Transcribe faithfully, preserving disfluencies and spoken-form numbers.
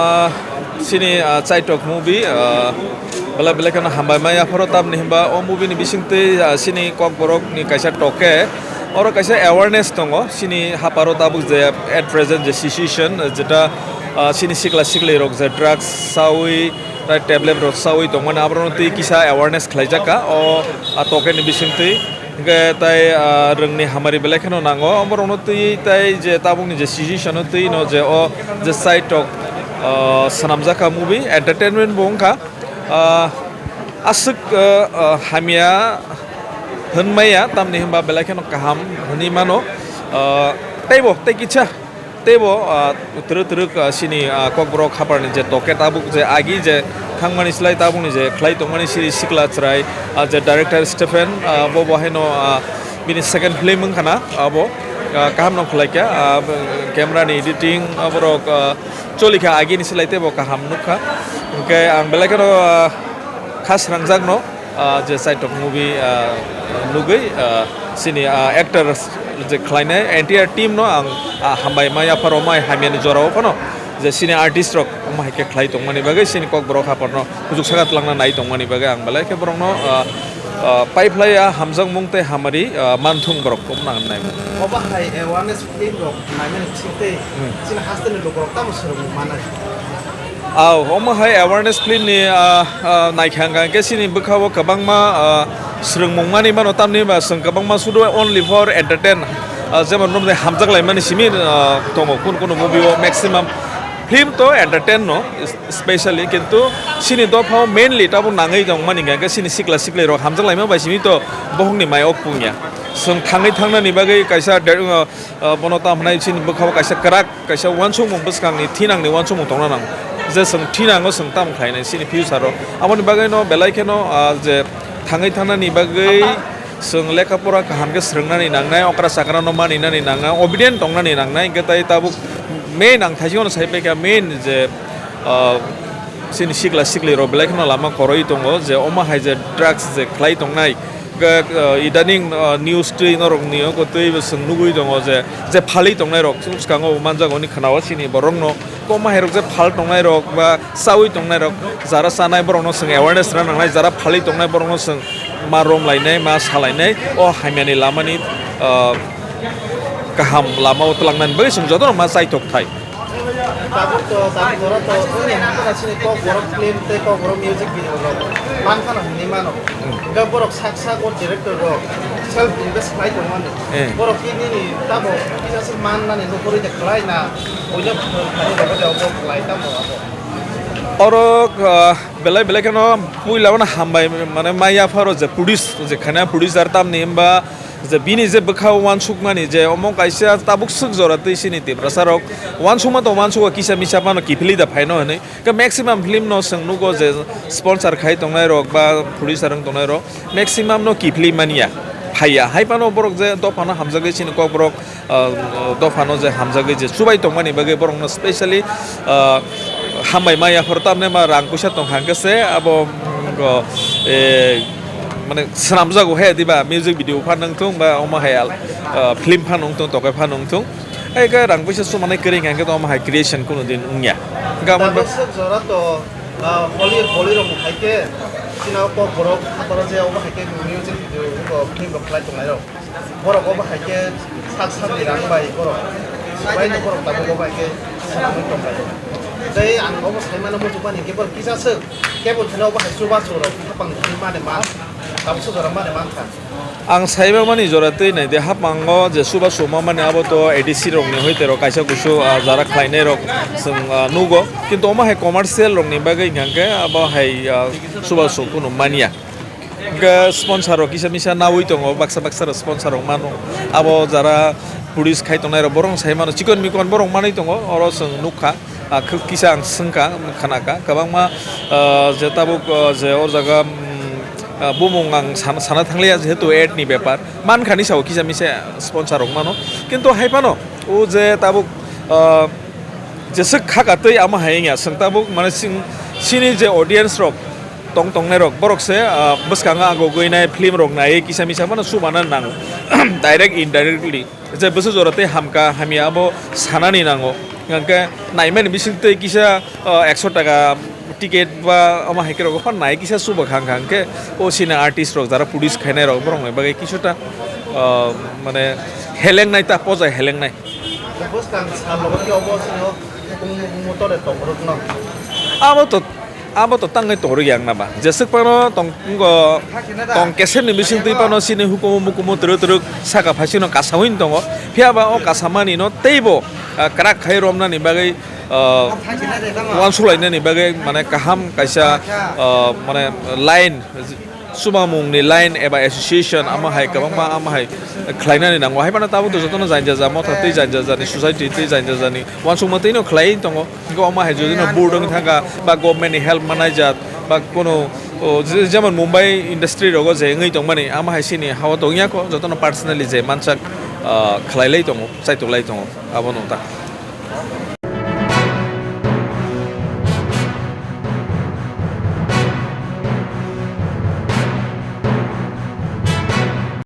Ah, chini, ah, Chaitok movie, ah, belai belai kheno hambai ma yapharo, tamni hwnba o movie ni bisingtwi, ah, chini Kokborok ni kaisa toke, oro kaisa awareness tongo chini haparo tabuk je at present je situation, jeta, ah, chini sikla siklirok je drugs sawi, tai tablet rok sawi tongmani, aborokno twi kisa awareness khlaijak kha o, ah, toke ni bisingtwi. Hingke tai, ah, rwngni hamari belai kheno nango. Omo rokno twi tai je tabukni je situation o twi no je o je Chaitok, ah, swnamjakha movie, entertainment bo wngkha. Ah, aswk, ah, ah, hamya hwnmaya, tamni hwnba belai kheno kaham hwnwi mano. Ah, teibo tei kisa Teibo, ah, twrwk twrwk, ah, chini, ah, Kokborok haparni je toke tabuk je agi je thangmani slai tabukni je khlai tongmani siri sikla chwrai, ah, je director Stephen, ah, bo bo haino, ah, bini second film wngkha na abo, ah, kaham no khlai kha, ah, camera ni editing, ah, borok, ah, cholikha agini slai teibo kaham nukha. Hwnkhe ang belai kheno, ah, kha srangjak no. Ah, je Chaitok movie, ah, nugwi, ah, chini, ah, actor je khlainai entire team no ang, ah, hambai ma yapharo mai hamyani jorao phano je chini artist rok omo hai khe khlai tongmani bagwi, chini Kokborok haparno kuchuk saka twlangna nai tongmani bagwi ang belai khe borokno, ah, ah, paiphlai ya hamjakmung tei hamari, ah, manthung borok omo nang nai. Obo hai awareness film rok naimani bisingtwi Hmm. chini hasteni lukurok tamo swrwngmung manai? Aw, omo hai awareness film ni, ah, ah, naikha hwnkha hwnkhe chini bwkhao kwbangma, ah, swrwngmung manwi mano, tamni ba chwng kwbangma sudu only for entertain, ah, jemon romde hamjak laimani simi, ah, tongo, kun kunu movie o maximum film to entertain no, specially, kintu chini dophao mainly tabuk nangwi tongmani hwnkha hwnkhe chini sikla siklirok hamjak laima bai simi to bohongni mai o pungya. Chwng thangwi thangnani bagwi kaisa de-, ah, ah, bono tamo hwnai chini bwkhao kaisa kwrak kaisa uansukmung bwskangni thinangni uansukmung tongna nango. Je chwng thinango chwng tamo khlainai chini future-o. Aboni bagwino belai kheno, ah, je thangwi thangnani bagwi chwng lekha pora kaham khe swrwngnani nangnai, okra chakrano maninani nangnai, obedient tongnani nangnai. Hwnkhe tai tabuk main ang thaisingno sai paikha, main je, ah, chini sikla siklirok belai kheno lama koroi tongo, je omo hai je drugs je khlai tongnai, Ga-, ah, idaning, ah, news twi norokni oko twi bo chwng nugwi tongo je, je phalwi tongnairok swkango manjago hwnwi khwnao chini borokno. Omo hairok je phal tongnairok ba chawi tongnairok, jara chanai borokno chwng awareness rwna nangnai, jara phalwi tongnai borokno chwng ma rom lainai, ma salainai, o hamyani lamani, ah, kaham lamao twlangnani bagwi chwng jotono ma chaitok thai. Tabuk to, tabuk jora to, wngya hwnkhana chini Kokborok film tei Kokborok music video rok mankhana hwnwi mano. Hmm. Hwnkhe borok sak sak o director rok self invest khlai tongmani. Eh. Borok khe nini tamo kisa se mannani nukharwi de khlai na, oino khlai rok de obo khlai tamo abo. Oro, ah, belai belai kheno puila mano hambai mane ma yapharo je produce je khana producer tamni hwnba Je bini je bwkha uansukmani je omo kaisa tabuk swk jora twi chini Tiprasa rok uansukma tong uansugo kisa misa phano kiphilwi da phaino hinwi. Khe maximum film no chwng nugo je sponsor khai tongnai rok ba producer wng tongnai rok maximum no kiphilwi manya phaiya. Hai phano borok je dophano hamjagwi chini Kokborok, ah, dophano je hamjagwi je chubai tongmani bagwi borokno specially, ah, hambai ma yapharo tamni ma rang puisa tong kha hwnkhe se abo, mm, go, eh, mane swnamjago he diba music video phan wng thung ba omo hai al-, ah, film phan wng thung, tokai phan wng thung. Ai khe rang puisa sumanai kwrwi hwnkhe to omo hai creation kuno din wngya. Hwnkhe abo Tabuk swk jora to, ah, Hollywood, Bollywood rok hai khe chini o Kokborok hapharo je omo hai khe music video, film rok khlai tongnai rok. Borok obo hai khe sak sakni rang bai borok, bai no borok tabuk obo hai khe swnamwi tong lai. Tei ang obo sai mano muchukmani khe borok kisa swk kebo thani obo hai chubachu rok hapang thani mani man, tabuk swk jora mani man kha. Ang sai mani jora twi nai de, hapango je chubachu ma mani abo to A D C rokni hoi tei rok kaisa kusu, ah, jara khlainai rok chwng, ah, nugo, kintu omo hai commercial rokni bagwi hwnkhe abo hai, ah, chubachu kunu manya. Hwnkhe sponsor rok kisa misa nawi tongo, baksa baksa rok sponsor rok mano. Abo jara produce khai tongnai rok borok sai mano, chikon mikon borok manwi tongo, oro chwng nukha. Ah, khe kisa ang swngkha, khwnakha kwbangma, ah, je tabuk, ah, je o jaga, mm, ah, bumung ang sana, sana thangliya, jehetu ad ni bepar mankha ni sao kisa misa sponsor rok mano, kintu hai phano o je tabuk, ah, jeswk kha ka twi amo hai wngya, chwng tabuk mane chini je audience rok tong tongnai rok, borok se, ah, bwskango agogwi nai film rok naiwi kisa misa phano chubana nango, direct indirectly je bwswk jora tei hamka hamya abo sanani nango. Hwnkhe naimani bisingtwi kisa, ah, ekso taka ticket ba omo hai khe rok phan nai kisa chuba kha hwnkha hwnkhe o sini artist rok jara produce khainai rok borok ni bagwi kisa ta, ah, mane helengnai ta poja helengnai. Bwskang sal logo khe obo sino hukumu hukumu tore tongorokno. Abo to, abo to tangwi tongorok yang na ba. Jeswk phano tong, ngo, tong kesemni bisingtwi phano sini hukumu mukumu twrwk twrwk saka phaisino kasawi tongo. Phiya ba o kasamani no teibo, ah, kwrak khai romnani bagwi, ah, uansuk lainani bagwi mane kaham kaisa, ah, mane line, chubamungni line eba association amo hai kwbangma amo hai khlainani nango. Hai phano tabuk to jotono jainjaja motha tei jainjajani society tei jainjajani uansukma tei no khlaiwi tongo. Hwnkhe omo hai jodi no board wng thangkha ba government ni help manai jat ba kono, o, je-, jemon Mumbai industry rogo je wngwi tongmani amo hai sini hao tongya kho jotono personally je mansak, ah, khlailai tongo, chaitoklai tongo abo no ta.